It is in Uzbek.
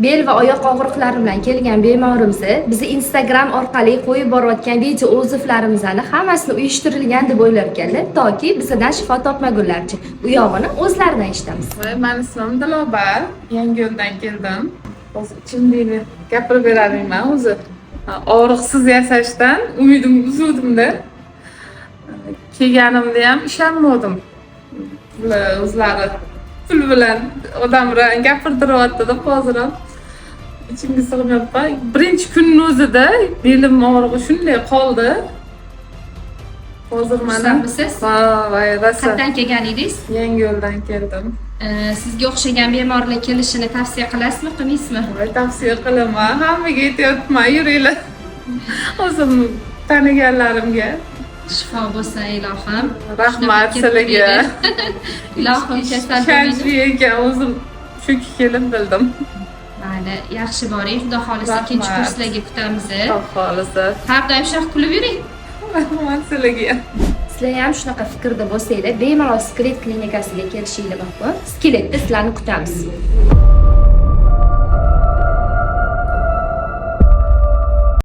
Bel va oyoq og'riqlari bilan kelgan bemorimiz bizni Instagram orqali qo'yib borayotgan video отзыв larimizni hammasini uyushtirilgan deb o'ylar ekanlar, toki bizdan shifo topmagunlaricha. U yog'ini o'zlaridan eshitamiz. Voy, mani ismim Dilobar, Yangiyo'ldan keldim. Hozir ichimdagini gapirib berolmayman o'zi. Ha, og'riqsiz yasashdan umidim uzuvdimda. Kelganimda ham ishonmadim. Bular o'zlari pul bilan odam bilan gapirtiryapti deb hozir ham ichimga sig'mayapman. Birinchi kunni o'zida belim og'rig'i shunday qoldi. Hozir mana Xursandmisiz? Ha, voy, rosa. Qayerdan kelgan edingiz? Yangiyo'ldan keldim. Sizga o'xshagan bemorlar kelishini tavsiya qilasizmi, qilmaysizmi? Voy, tavsiya qilaman, hammaga aytyapman, yuringlar. O'zim taniganlarimga. Shifo bo'lsin, ilohim. Rahmat Shunaqa sizlarga. Ilohim, kasal bo'lmang. Ishonchli ekan, o'zim shu kelib bildim. Mayli, yaxshi boring. Xudo xohlasa, Rahmat. ikkinchi kurslarga kutamiz. Xudo xohlasa. Har doim shunaqa kulib yuring. Rahmat sizlarga. Sizlar ham shunaqa fikrda bo'lsanglar, bemalol Skelet klinikasiga kelishinglar mumkin. Skeletda sizlarni kutamiz.